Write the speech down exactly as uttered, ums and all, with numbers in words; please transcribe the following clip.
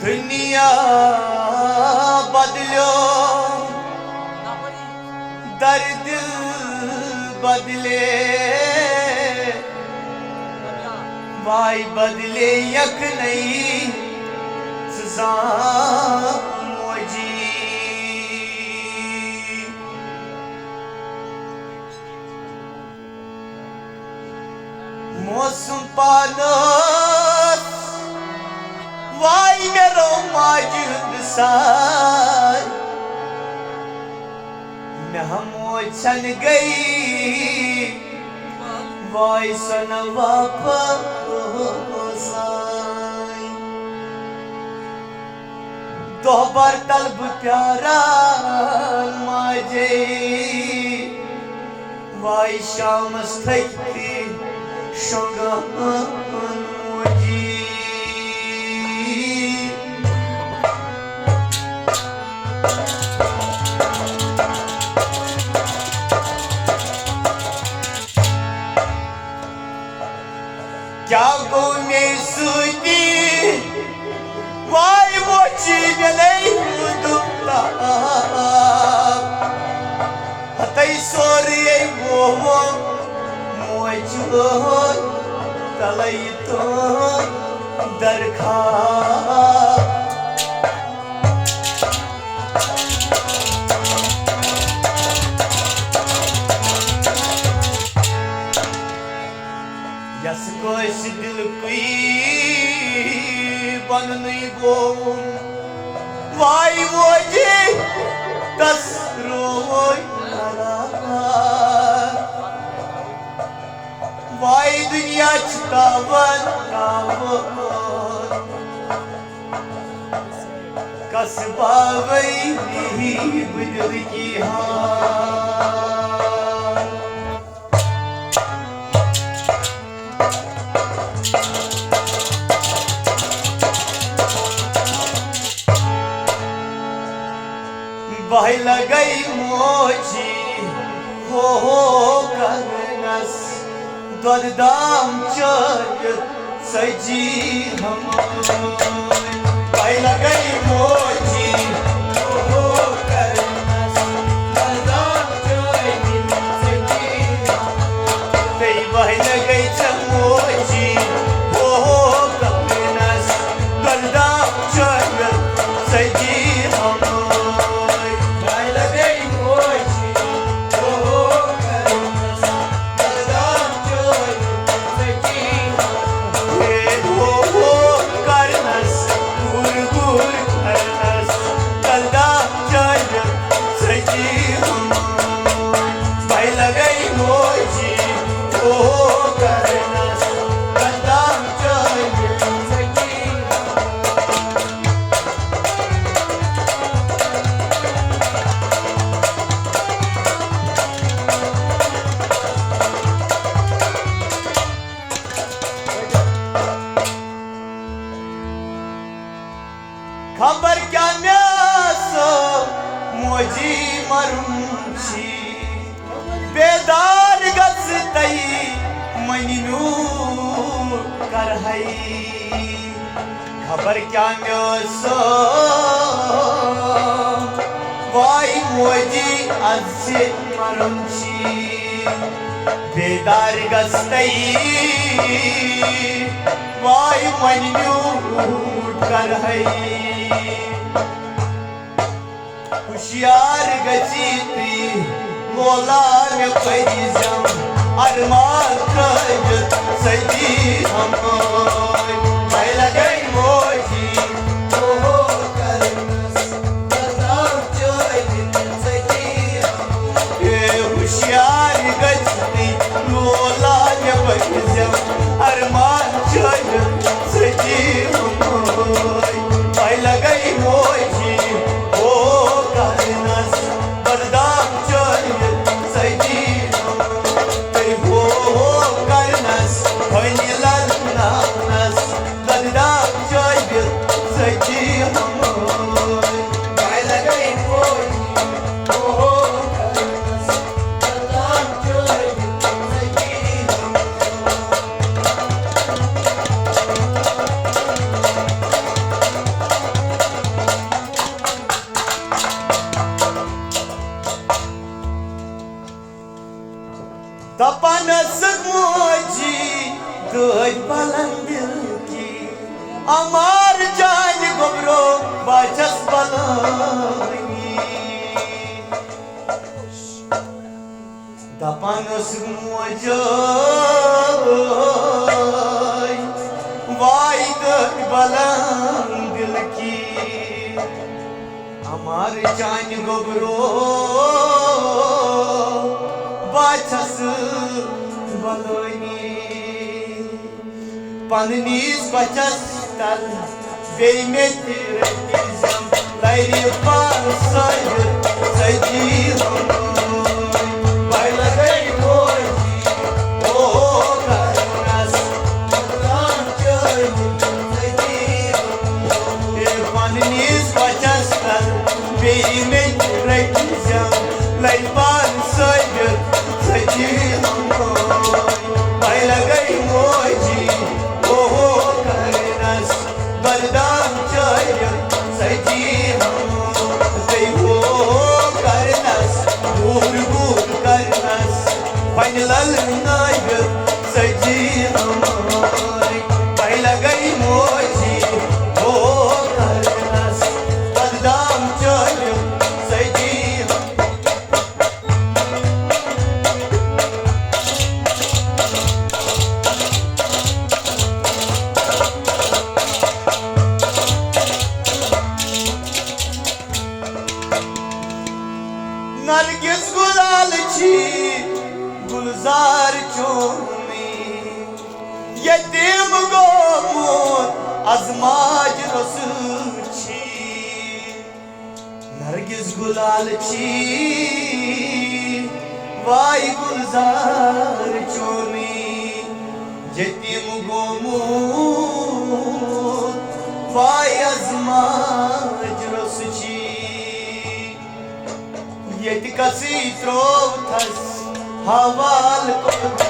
دنیا بدلیو، در دل بدلے، واے بدلے یکھنی سزا موجی۔ موسم پانس واے مےٚ رو ماجہِ ہُنٛد ساے۔ مےٚ ہموچھن گٔے واے سۄ نہٕ واپس آے۔ دۄہ بر تل بہٕ پیاران ماجے، واے شامس تھٔکۍ تہِ شۄنٛگان موجی۔ کیٛاہ گوٚو مےٚ سۭتی؟ واے وۄچی مےٚ نے روٗدُم تاپھ۔ ہتے سورُے ووٚو موجہِ تلے تُہُنٛد درخاست۔ یس کٲنٛسہِ دِلکُے وننُے گوٚو، واے موجی تس رووُے قرار۔ واے دُنیا چھُ تاوان تاوان، کس باوے بہٕ دِلکی حال۔ بہٕ لگے موجی ہو ہو کرنس، دۄدٕ دام چٲوِتھ سجی ہمٲنۍ۔ بہٕ لگے موجی ہو ہو کرنس، دۄدٕ دام چٲوِتھ سجی ہمٲنۍ۔ تہٕ بہٕ لگے ژےٚ موجی ہو ہو کرنس، دۄدٕ دام چٲوِتھ سجی ہمٲنۍ۔ بہٕ لگے موجی ہو ہو کرنس، دۄدٕ دام چٲوِتھ سجی ہمٲنۍ۔ ہے ہو ہو کرنس، گُر گُر کرنس، دۄدٕ دام چٲوِتھ سجی ہمٲنۍ۔ بہٕ لگے موجی ہو ہو کرنس، دۄدٕ دام چٲوِتھ سجی ہمٲنۍ۔ خبر کیٛاہ مےٚ سُہ موجی مرُن چھی، بیدار گژھ تَے منہِ میوٗٹھ کرہَے۔ خبر کیٛاہ مےٚ سُہ واے موجی از زِ مرُن چھی، بیدار گژھ تَے واے منہِ میوٗٹھ کرہَے۔ ہوشیار گژھی تُہۍ، مولا مےٚ پٔزۍ زٮ۪م ارمان ترٲوِتھ سجی ہمٲنۍ۔ بہٕ لگے موجی، اوہو کرنس، بردام چٲوِتھ سجی ہمٲنۍ۔ اے ہوشیار گژھی تُہۍ، مولا مےٚ پٔزۍ زٮ۪م ارمان چٲوِتھ سجی ہمٲنۍ۔ بہٕ لگے موجی، او کرنس، بردام چٲوِتھ سجی ہمٲنۍ۔ ہو نسک موجی دٲدۍ بلن دل کی، امار جانہِ گوٚبرو بہٕ چھَس بلٲنی۔ دپان ٲسٕکھ موجے، واے دٲدۍ بلن دل کی، امار جانہِ گوٚبرو بہٕ چھَس بلٲنی۔ پننِس بچس تل بیٚیہِ مےٚ تہِ رٔٹۍ زٮ۪م، لرِ پان سٲیِتھ ژٔجی ہمٲے۔ بے لگے موجی، او کرنس، پننِس بچس تل بیٚیہِ مےٚ تہِ رٔٹۍ زٮ۪م، لرِ پان سٲیِتھ ژٔجی ہمٲے۔ بے لگے موجی، او کرنس، بدنام چٲرِتھ ژٔجی ہمٲے۔ او کرنس، گوٗر گوٗر کرنس، وۄنۍ للنٲوِتھ ژٔجی ہمٲے۔ بے لگے موجی، او کرنس، بدنام چٲرِتھ ژٔجی ہمٲے۔ نرگس گلال چھی گلزار چومی، یتیم گومت از ماج رسول چھی۔ نرگس گلال چھی واے گلزار چومی، یتیم گومت واے از ماج رسول چھی۔ ییٚتہِ کَسٕے ترٛووتھَس حوال کوٚر